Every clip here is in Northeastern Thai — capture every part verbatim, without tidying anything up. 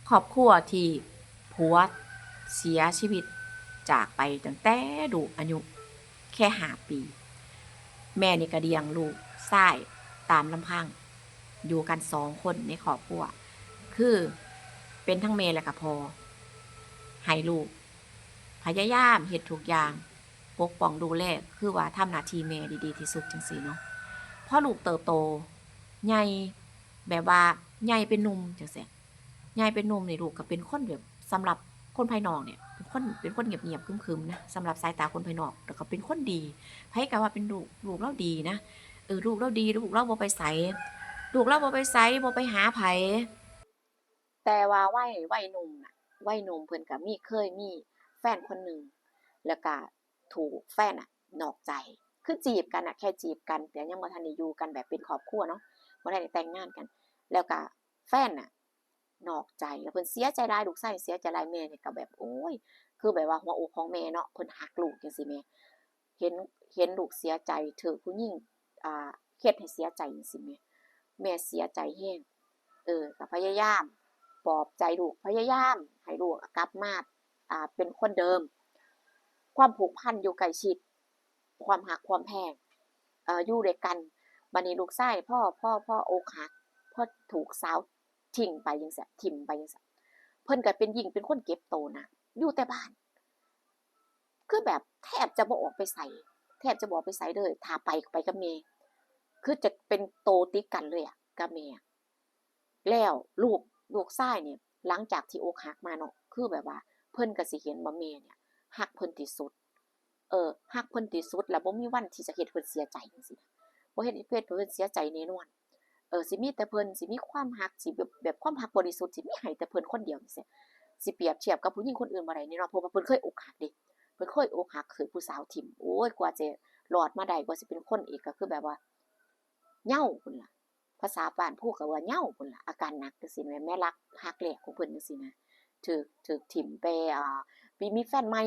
ครอบครัวที่ผัวเสียชีวิตจากไปตั้งแต่ลูกอายุแค่ห้าปี แม่นี่ก็เลี้ยงลูกชายตามลำพัง อยู่กันสองคนในครอบครัว คือเป็นทั้งแม่และก็พ่อ ให้ลูกพยายามเฮ็ดทุกอย่าง ปกป้องดูแล คือว่าทำหน้าที่แม่ได้ดีที่สุดจั่งซี้เนาะ พอลูกเติบโต ใหญ่ แบบว่าใหญ่เป็นหนุ่มจั่งซี้ ใหญ่เป็นหนุ่มนี่ลูกก็เป็นคนแบบ สำหรับคนภายนอกเนี่ย เป็นคน เป็นคนเงียบๆ ครึมๆ นะ สำหรับสายตาคนภายนอก แล้วก็เป็นคนดี ไผก็ว่าเป็นลูก ลูกลาวดีนะ เออ ลูกลาวดี ลูกลาวบ่ไปไส ลูกลาวบ่ไปไส บ่ไปหาไผ แต่ว่าวัย วัยหนุ่มน่ะ วัยหนุ่มเพิ่นก็มี เคยมีแฟนคนหนึ่ง แล้วก็ถูกแฟนน่ะนอกใจ คือจีบกันน่ะ แค่จีบกัน แต่ยังบ่ทันได้อยู่กันแบบเป็นครอบครัวเนาะ บ่ทันได้แต่งงานกัน แล้วก็แฟนน่ะนอกใจ แล้วเพิ่นเสียใจหลาย ลูกชายเสียใจหลาย แม่นี่ก็แบบ โอ๊ย คือแบบว่าหัวอกของแม่เนาะ เพิ่นฮักลูกจั่งซี้แหม เห็น เห็นลูกเสียใจ ถูกผู้หญิง อ่า เฮ็ดให้เสียใจจั่งซี้แหม แม่เสียใจแฮง เออ ก็พยายามปลอบใจลูก พยายามให้ลูกกลับมา อ่า เป็นคนเดิม ความผูกพันอยู่ใกล้ชิด ความฮักความแพง เอ่อ อยู่ด้วยกัน บัดนี้ลูกชายพอ พอ พออกหัก พอถูกสาวทิ้งไปจั่งซี้ ถิ่มไปจั่งซี้ เพิ่นก็เป็น ยิ่งเป็นคนเก็บโตหนัก อยู่แต่บ้าน คือแบบแทบจะบ่ออกไปไส แทบจะบ่ออกไปไสเลย ถ้าไปก็ไปกับแม่ คือจะเป็นโตติดกันเลยอะ กับแม่ แล้วลูก ลูกชายนี่ หลังจากที่อกหักมาเนาะ คือแบบว่าเพิ่นก็สิเห็นว่าแม่เนี่ยฮักเพิ่นที่สุด เออ ฮักเพิ่นที่สุด แล้วบ่มีวันที่จะเฮ็ดเพิ่นเสียใจจั่งซี้นะ บ่เฮ็ด เฮ็ดให้เพิ่นเสียใจแน่นอน เออ สิมีแต่เพิ่น สิมีความฮัก สิแบบ แบบความฮักบริสุทธิ์ สิมีให้แต่เพิ่นคนเดียวจั่งซี้ สิเปรียบเทียบกับผู้หญิงคนอื่นบ่ได้แน่นอน เพราะว่าเพิ่นเคยอกหักเด้ เพิ่นเคยอกหัก ถูกผู้สาวถิ่ม โอ๊ย กว่าจะรอดมาได้ กว่าสิเป็นคนอีก ก็คือแบบว่า เหย้าพู้นล่ะ ภาษาบ้านพู้นก็ว่าเหย้าพู้นล่ะ อาการหนักจั่งซี้แหม แม่รักฮักแรกของเพิ่นจั่งซี้นะ ถูก ถูกถิ่มไป อ่า ไปมีแฟนใหม่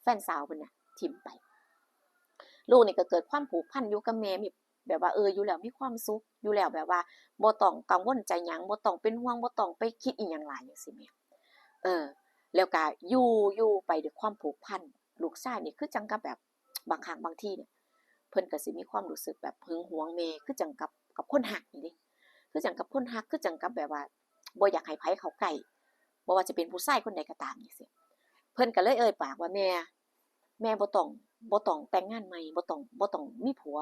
แฟนสาวเพิ่นน่ะถิ่มไป ลูกนี่ก็เกิดความผูกพันอยู่กับแม่ มี แบบว่า เออ อยู่แล้วมีความสุข อยู่แล้วแบบว่าบ่ต้องกังวลใจหยัง บ่ต้องเป็นห่วง บ่ต้องไปคิดอิหยังหลายจั่งซี้แหม เออ แล้วก็อยู่ อยู่ไปด้วยความผูกพัน ลูกชายนี่คือจั่งกับแบบ บางครั้งบางทีเนี่ย เพิ่นก็สิมีความรู้สึกแบบหึงหวงแม่ คือจั่งกับ กับคนฮักนี่เด้ คือจั่งกับคนฮัก คือจั่งกับแบบว่าบ่อยากให้ไผเข้าใกล้ บ่ว่าจะเป็นผู้ชายคนใดก็ตามจั่งซี้ เพิ่นก็เลยเอ่ยปากว่า แม่ แม่บ่ต้อง บ่ต้องแต่งงานใหม่ บ่ต้อง บ่ต้องมีผัว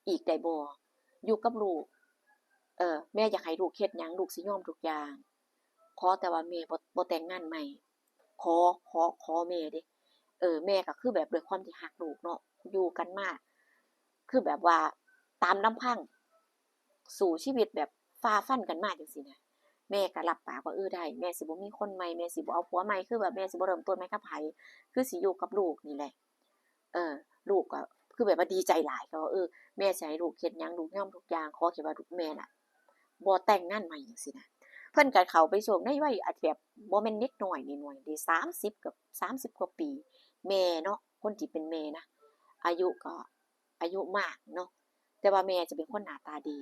อีกได้บ่ อยู่กับลูก เออ แม่อยากให้ลูกเฮ็ดหยัง ลูกสิยอมทุกอย่าง ขอแต่ว่าแม่บ่ บ่แต่งงานใหม่ ขอ ขอ ขอแม่เด้ เออ แม่ก็คือแบบด้วยความที่ฮักลูกเนาะ อยู่กันมา คือแบบว่าตามลำพัง สู้ชีวิตแบบฝ่าฟันกันมาจั่งซี้นะ แม่ก็รับปากว่า เออ ได้ แม่สิบ่มีคนใหม่ แม่สิบ่เอาผัวใหม่ คือแบบแม่สิบ่เริ่มต้นใหม่กับไผ คือสิอยู่กับลูกนี่แหละ เออ ลูกก็คือแบบว่าดีใจหลาย ก็ว่า เออ แม่สิให้ลูกเฮ็ดหยัง ลูกยอมทุกอย่าง ขอแค่ว่าลูก แม่น่ะ บ่แต่งงานใหม่จั่งซี้นะ เพิ่นก็เข้าไปช่วงในวัยอาจจะแบบบ่แม่นเด็กน้อยน้อยๆเด้ สามสิบ กับ สามสิบกว่าปี แม่เนาะ คนที่เป็นแม่นะ อายุก็ อายุมากเนาะ แต่ว่าแม่จะเป็นคนหน้าตาดี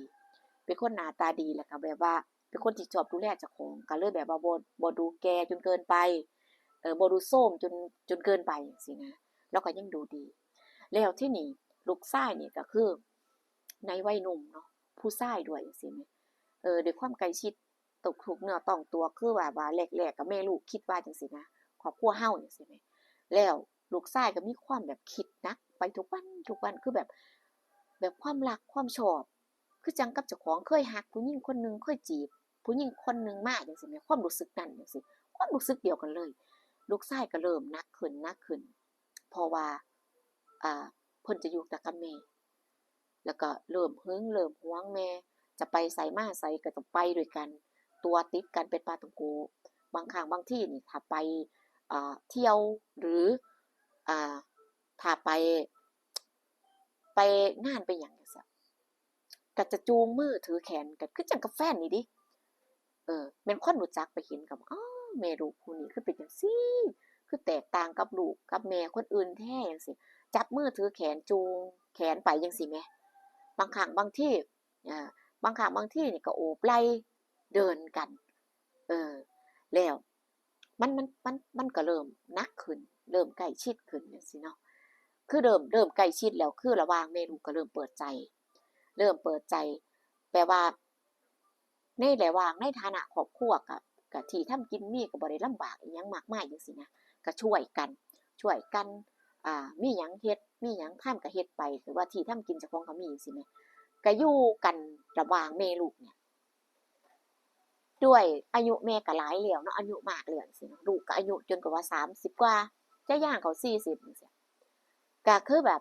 เป็นคนหน้าตาดี แล้วก็แบบว่าเป็นคนที่ชอบดูแลเจ้าของ ก็เลยแบบว่าบ่ บ่ดูแก่จนเกินไป เออ บ่ดูโทรมจน จนเกินไปจั่งซี้นะ แล้วก็ยังดูดี แล้วทีนี้ลูกชายนี่ก็คือในวัยหนุ่มเนาะ ผู้ชายด้วยจั่งซี้แหม เออ ด้วยความใกล้ชิด ตกถูกเนื้อต้องตัว คือว่า ว่าแรกๆ กับแม่ลูกคิดว่าจั่งซี้นะ ครอบครัวเฮาจั่งซี้แหม แล้วลูกชายก็มีความแบบคิดหนักไปทุกวัน ทุกวัน คือแบบ แบบความรักความชอบ คือจั่งกับเจ้าของเคยฮักผู้หญิงคนหนึ่ง เคยจีบผู้หญิงคนหนึ่งมาจั่งซี้แหม ความรู้สึกนั้นจั่งซี้ ความรู้สึกเดียวกันเลย ลูกชายก็เริ่มหนักขึ้น หนักขึ้น เพราะว่า อ่า เพิ่นจะอยู่แต่กับแม่ แล้วก็เริ่มหึงเริ่มหวงแม่ จะไปไสมาไสก็ต้องไปด้วยกัน ตั๋วติดกันเป็นปาตั๋วโก บางครั้งบางทีนี่ถ้าไป อ่า เที่ยว หรือ อ่า ถ้าไป ไปงานไปหยังจั่งซี้ ก็จะจูงมือถือแขนกัน คือจั่งกับแฟนนี่เด้ เออ แม่นคนรู้จักไปเห็นก็ อ้อ แม่ลูกคู่นี้คือเป็นจั่งซี้ คือแตกต่างกับลูกกับแม่คนอื่นแท้จั่งซี้ จับมือถือแขนจูงแขนไปจั่งซี้แหม บางครั้งบางที อ่า บางครั้งบางทีนี่ก็โอบไหล่เดินกัน เออ แล้วมัน มัน มัน มันก็เริ่มหนักขึ้น เริ่มใกล้ชิดขึ้นจั่งซี้เนาะ คือเริ่ม เริ่มใกล้ชิดแล้ว คือระหว่างแม่ลูกก็เริ่มเปิดใจ เริ่มเปิดใจ แปลว่า ในระหว่าง ในฐานะครอบครัวก็ ก็ที่ทำกินมีก็บ่ได้ลำบากอิหยังมากมายจั่งซี้นะ ก็ช่วยกัน ช่วยกัน อ่า มีหยังเฮ็ด มีหยังทำก็เฮ็ดไป หรือว่าที่ทำกินเจ้าของก็มีจั่งซี้แหม ก็อยู่กันระหว่างแม่ลูกเนี่ย ด้วยอายุแม่ก็หลายแล้วเนาะ อายุมากแล้วจั่งซี้เนาะ ลูกก็อายุจนกว่าสามสิบกว่า จะย่างเข้าสี่สิบจั่งซี้ ก็คือแบบ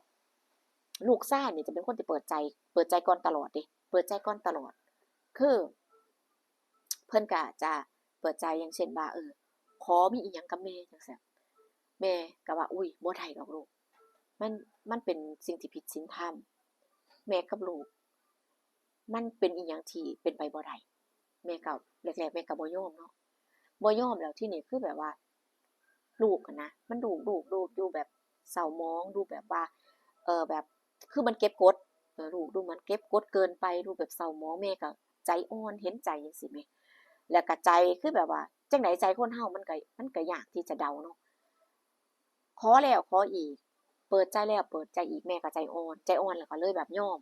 ลูกชายนี่จะเป็นคนที่เปิดใจ เปิดใจก่อนตลอดเด้ เปิดใจก่อนตลอด คือ เพิ่นก็จะเปิดใจ อย่างเช่นว่า เออ ขอมีอิหยังกับแม่จั่งซี้ แม่ก็ว่า อุ๊ย บ่ได้ดอกลูก มัน มันเป็นสิ่งที่ผิดศีลธรรม แม่กับลูก มันเป็นอิหยังที่เป็นไปบ่ได้ แม่ก็ แรกๆ แม่ก็บ่ยอมเนาะ บ่ยอมแล้วทีนี้คือแบบว่า ลูกหั้นนะ มันดู ดู ดู ดูแบบเศร้าหมอง ดูแบบว่า เอ่อ แบบ คือมันเก็บกด เออ ลูกดูเหมือนเก็บกดเกินไป ดูแบบเศร้าหมอง แม่ก็ใจอ่อน เห็นใจจั่งซี้แหม แล้วก็ใจคือแบบว่า จั่งใด๋ใจคนเฮามันก็ มันก็ยากที่จะเดาเนาะ ขอแล้วขออีก เปิดใจแล้วเปิดใจอีก แม่ก็ใจอ่อน ใจอ่อนแล้วก็เลยแบบยอม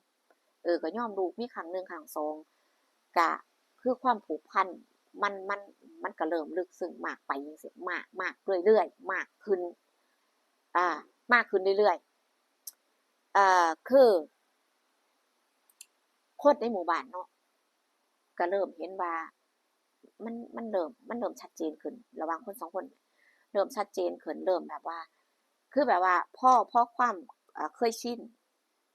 เออ ก็ยอมลูก มีครั้งหนึ่งครั้งสอง ก็คือความผูกพันมัน มัน มันก็เริ่มลึกซึ้งมากไปจั่งซี้ มาก มากเรื่อยๆ มากขึ้น อ่า มากขึ้นเรื่อยๆ อ่า คือ คนในหมู่บ้านเนาะ ก็เริ่มเห็นว่า มัน มันเริ่ม มันเริ่มชัดเจนขึ้น ระหว่างคนสองคน เริ่มชัดเจนขึ้น เริ่มแบบว่า คือแบบว่า พอ พอความ เอ่อ เคยชิน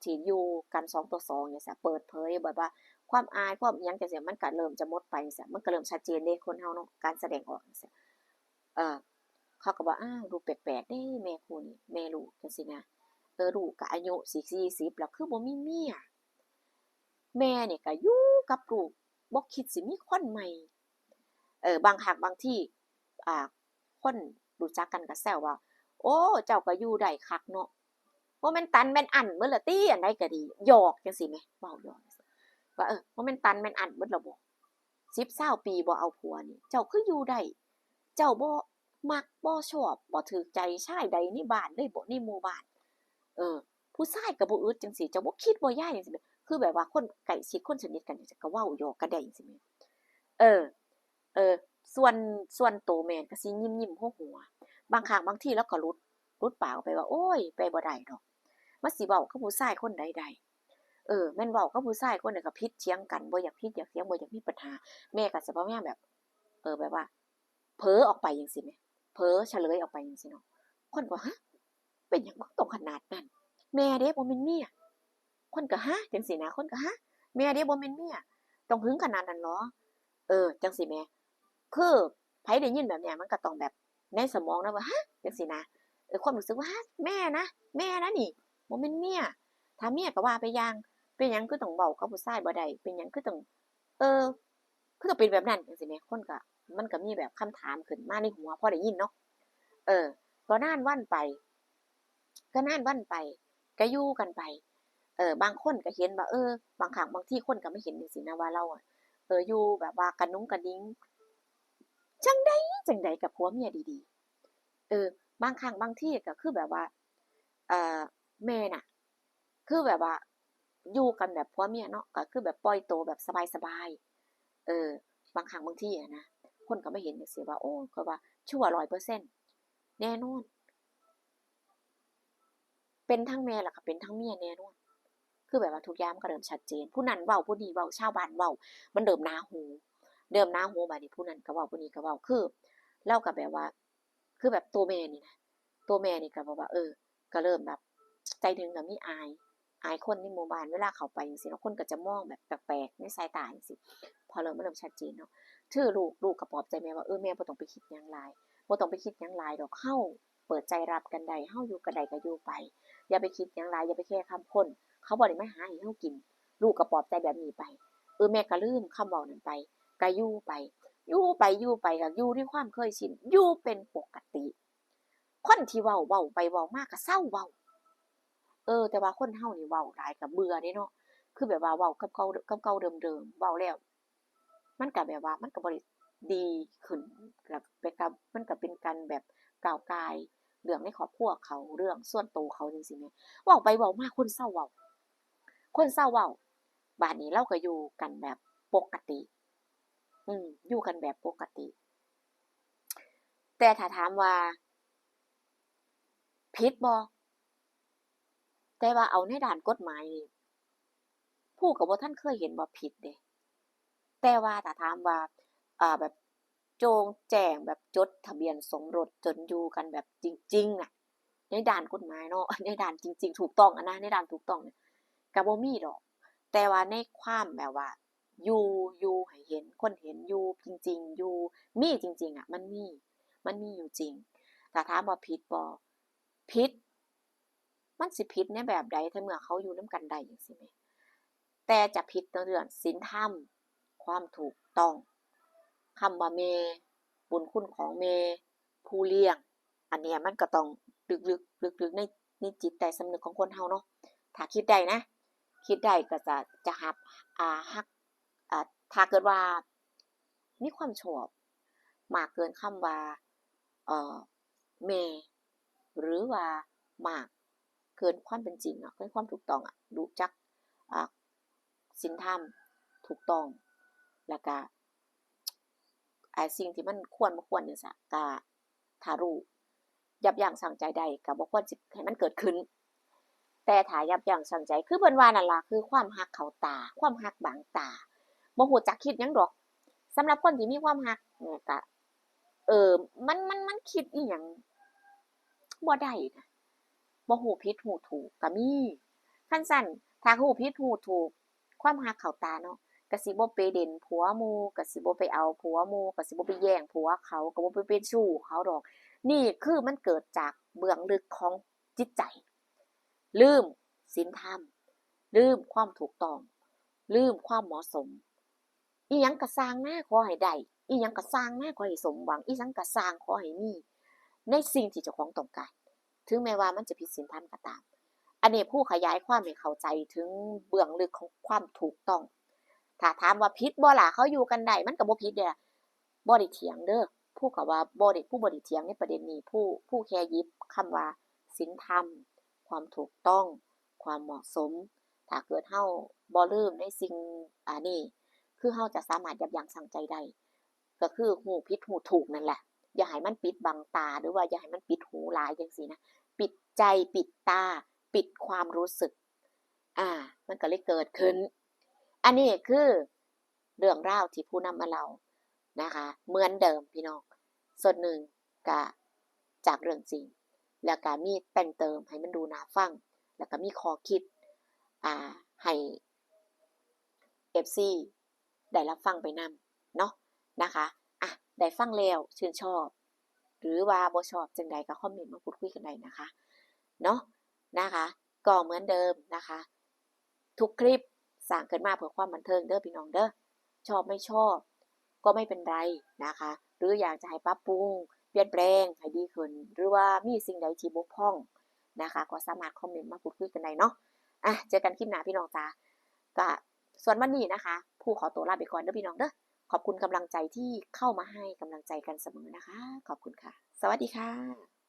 ที่อยู่กันสองต่อสองจั่งซี้ เปิดเผยแบบว่า ความอาย ความอิหยังจั่งซี้ มันก็เริ่มจะหมดไปจั่งซี้ มันก็เริ่มชัดเจนเด้ คนเฮาเนาะ การแสดงออกจั่งซี้ เอ่อ เขาก็ว่า อ้าว ดูแปลกๆ เด้ แม่คู่นี้ แม่ลูกจั่งซี้นะ เออ ลูกก็อายุสิสี่สิบแล้ว คือบ่มีเมีย แม่นี่ก็อยู่กับลูก บ่คิดสิมีคนใหม่ เออ บางครั้งบางที อ่า คนรู้จักกันก็แซวว่า โอ้ เจ้าก็อยู่ได้คักเนาะ บ่แม่นตันแม่นอั้นเบิดละติ อันใดก็ดี หยอกจั่งซี้แหม เว้าหยอกจั่งซี้ ว่า เออ บ่แม่นตันแม่นอั้นเบิดละบ่ สิบซาวปีบ่เอาผัวนี่ เจ้าคืออยู่ได้ เจ้าบ่มัก บ่ชอบ บ่ถูกใจชายใดในบ้านเลยบ่ ในหมู่บ้าน เออ ผู้ชายก็บ่อึดจั่งซี้ เจ้าบ่คิดบ่ยายจั่งซี้ คือแบบว่าคนใกล้ชิด คนสนิทกันจั่งซี้ ก็เว้าหยอกกันได้จั่งซี้แหม เออ เออ ส่วน ส่วนโตแม่ก็สิยิ้มๆ หัวๆ บางครั้งบางทีลาวก็หลุด หลุดปากออกไปว่า โอ้ย ไปบ่ได้ดอก มันสิเว้ากับผู้ชายคนใดได้ เออ แม่นเว้ากับผู้ชายคนใดก็ผิดเถียงกัน บ่อยากผิดอยากเถียง บ่อยากมีปัญหา แม่ก็สิพยายามแบบ เออ แบบว่า เผลอออกไปจั่งซี้แหม เผลอเฉลยออกไปจั่งซี้เนาะ คนก็ ฮะ เป็นหยังคือต้องขนาดนั้น แม่เด้ บ่แม่นเมีย คนก็ ฮะ จั่งซี้นะ คนก็ ฮะ แม่เด้ บ่แม่นเมีย ต้องหึงขนาดนั้นเหรอ เออ จั่งซี้แหม คือไผได้ยินแบบเนี้ย มันก็ต้องแบบ ในสมองนะว่า ฮะ จั่งซี้นะ เออ ความรู้สึกว่า ฮะ แม่นะ แม่นะนี่ บ่แม่นเมีย ถ้าเมียก็ว่าไปอย่าง เป็นหยังคือต้องเว้ากับผู้ชายบ่ได้ เป็นหยังคือต้อง เออ คือต้องเป็นแบบนั้นจั่งซี้แหม คนก็ มันก็มีแบบคำถามขึ้นมาในหัวพอได้ยินเนาะ เออ ก็นานวันไป ก็นานวันไป ก็อยู่กันไป เออ บางคนก็เห็นว่า เออ บางครั้งบางทีคนก็มาเห็นจั่งซี้นะว่าลาวอะ เออ อยู่แบบว่ากะหนุงกะหนิง จั่งใด๋จั่งใด๋กับผัวเมียดีๆ เออ บางครั้งบางทีก็คือแบบว่า เอ่อ แม่น่ะ คือแบบว่า อยู่กันแบบผัวเมียเนาะ ก็คือแบบปล่อยโตแบบสบายๆ เออ บางครั้งบางทีอะนะ คนก็มาเห็นจั่งซี้ว่า โอ้ ข้อยว่าชัวร์ร้อยเปอร์เซ็นต์ แน่นอน เป็นทั้งแม่แล้วก็เป็นทั้งเมียแน่นอน คือแบบว่าทุกอย่างมันก็เริ่มชัดเจน ผู้นั้นเว้า ผู้นี้เว้า ชาวบ้านเว้า มันเริ่มหนาหู เริ่มหนาหู บาดนี้ผู้นั้นก็เว้า ผู้นี้ก็เว้า คือลาวก็แบบว่า คือแบบตัวแม่นี่นะ ตัวแม่นี่ก็แบบว่า เออ ก็เริ่มแบบ ใจหนึ่งก็มีอาย อายคนในหมู่บ้าน เวลาเข้าไปจั่งซี้เนาะ คนก็จะมองแบบแปลกๆ ในสายตาจั่งซี้ พอเริ่ม มันเริ่มชัดเจนเนาะ คือลูก ลูกก็ปลอบใจแม่ว่า เออ แม่บ่ต้องไปคิดหยังหลาย บ่ต้องไปคิดหยังหลายดอก เฮาเปิดใจรับกันได้ เฮาอยู่กันได้ก็อยู่ไป อย่าไปคิดหยังหลาย อย่าไปแคร์คำคน เขาบ่ได้มาหาให้เฮากิน ลูกก็ปลอบใจแบบนี้ไป เออ แม่ก็ลืมคำเว้านั้นไป ก็อยู่ไป อยู่ไป อยู่ไป ก็อยู่ด้วยความเคยชิน อยู่เป็นปกติ คนที่เว้า เว้าไปเว้ามาก็เซาเว้า เออ แต่ว่าคนเฮานี่เว้าหลายก็เบื่อเด้เนาะ คือแบบว่าเว้ากับเก่า กับเก่าเดิมๆ เว้าแล้ว มันก็แบบว่า มันก็บ่ได้ ดีขึ้น แล้วไปกับ มันก็เป็นการแบบก้าวก่ายเรื่องในครอบครัวเขา เรื่องส่วนตัวเขาจั่งซี้แหม เว้าไปเว้ามาคนเซาเว้า คนเซาเว้า บาดนี้ลาวก็อยู่กันแบบปกติ อืม อยู่กันแบบปกติ แต่ถ้าถามว่าผิดบ่ แต่ว่าเอาในด้านกฎหมายนี่ ผู้ก็บ่ทันเคยเห็นว่าผิดเด้ แต่ว่าถ้าถามว่า เอ่อ แบบโจ่งแจ้ง แบบจดทะเบียนสมรสจนอยู่กันแบบจริงๆ น่ะ ในด้านกฎหมายเนาะ ในด้านจริงๆ ถูกต้องอะนะ ในด้านถูกต้องเนี่ย ก็บ่มีดอก แต่ว่าในความแบบว่า อยู่ อยู่ให้เห็น คนเห็นอยู่จริงๆ อยู่ มีจริงๆ อะ มันมี มันมีอยู่จริง ถ้าถามว่าผิดบ่ ผิด มันสิผิดในแบบใด ถ้าเมื่อเขาอยู่นำกันได้จั่งซี้แหม แต่จะผิดในเรื่องศีลธรรม ความถูกต้อง คำว่าแม่ บุญคุณของแม่ ผู้เลี้ยง อันเนี้ยมันก็ต้องลึกๆ ลึกๆ ใน ในจิตใต้สำนึกของคนเฮาเนาะ ถ้าคิดได้นะ คิดได้ก็จะ จะฮับ อ่า ฮัก อ่า ถ้าเกิดว่ามีความชอบมากเกินคำว่า เอ่อ แม่ หรือว่ามากเกินความเป็นจริงอะ เกินความถูกต้องอะ รู้จัก อ่า ศีลธรรม ถูกต้อง แล้วก็ ไอ้สิ่งที่มันควรบ่ควรจั่งซี้ ก็ถ้ารู้ ยับยั้งชั่งใจได้ ก็บ่ควรสิให้มันเกิดขึ้น แต่ถ้ายับยั้งชั่งใจ คือเพิ่นว่านั่นล่ะ คือความฮักเข้าตา ความฮักบังตา บ่ฮู้จักคิดหยังดอก สำหรับคนที่มีความฮักเนี่ยก็ เออ มัน มัน มันคิดอิหยังบ่ได้นะ บ่ฮู้ผิดฮู้ถูกก็มี คันซั้น ถ้าฮู้ผิดฮู้ถูก ความฮักเข้าตาเนาะ ก็สิบ่ไปเล่นผัวหมู่ ก็สิบ่ไปเอาผัวหมู่ ก็สิบ่ไปแย่งผัวเขา ก็บ่ไปเป็นชู้เขาดอก นี่คือมันเกิดจากเบื้องลึกของจิตใจ ลืมศีลธรรม ลืมความถูกต้อง ลืมความเหมาะสม อิหยังก็ซ่างนะ ขอให้ได้ อิหยังก็ซ่างนะ ขอให้สมหวัง อิหยังก็ซ่าง ขอให้มีในสิ่งที่เจ้าของต้องการ ถึงแม้ว่ามันจะผิดศีลธรรมก็ตาม อันนี้ผู้ขยายความให้เข้าใจถึงเบื้องลึกของความถูกต้อง ถ้าถามว่าผิดบ่ล่ะ เขาอยู่กันได้ มันก็บ่ผิดเด้ล่ะ บ่ได้เถียงเด้อ ผู้ก็ว่าบ่ได้ ผู้บ่ได้เถียงในประเด็นนี้ ผู้ ผู้แค่หยิบคำว่าศีลธรรม ความถูกต้อง ความเหมาะสม ถ้าเกิดเฮาบ่ลืมในสิ่ง อันนี้ คือเฮาจะสามารถยับยั้งชั่งใจได้ ก็คือฮู้ผิดฮู้ถูกนั่นแหละ อย่าให้มันปิดบังตา หรือว่าอย่าให้มันปิดหูหลายจั่งซี้นะ ปิดใจ ปิดตา ปิดความรู้สึก อ่า มันก็เลยเกิดขึ้น อันนี้คือเรื่องราวที่ผู้นำมาเล่านะคะ เหมือนเดิมพี่น้อง ส่วนหนึ่งก็จากเรื่องจริง แล้วก็มีแต่งเติมให้มันดูน่าฟัง แล้วก็มีข้อคิด อ่า ให้ เอฟซี ได้รับฟังไปนำเนาะ นะคะ อ่ะ ได้ฟังแล้วชื่นชอบ หรือว่าบ่ชอบจั่งใดก็คอมเมนต์มาพูดคุยกันได้นะคะ เนาะ นะคะ ก็เหมือนเดิมนะคะ ทุกคลิปสร้างขึ้นมาเพื่อความบันเทิงเด้อพี่น้องเด้อ ชอบไม่ชอบก็ไม่เป็นไรนะคะ หรืออยากจะให้ปรับปรุง เปลี่ยนแปลงให้ดีขึ้น หรือว่ามีสิ่งใดที่บกพร่องนะคะ ก็สามารถคอมเมนต์มาพูดคุยกันได้เนาะ อ่ะ เจอกันคลิปหน้าพี่น้องจ๋า ก็ส่วนวันนี้นะคะ ผู้ขอตัวลาไปก่อนเด้อพี่น้องเด้อ ขอบคุณกำลังใจที่เข้ามาให้กำลังใจกันเสมอนะคะ ขอบคุณค่ะ สวัสดีค่ะ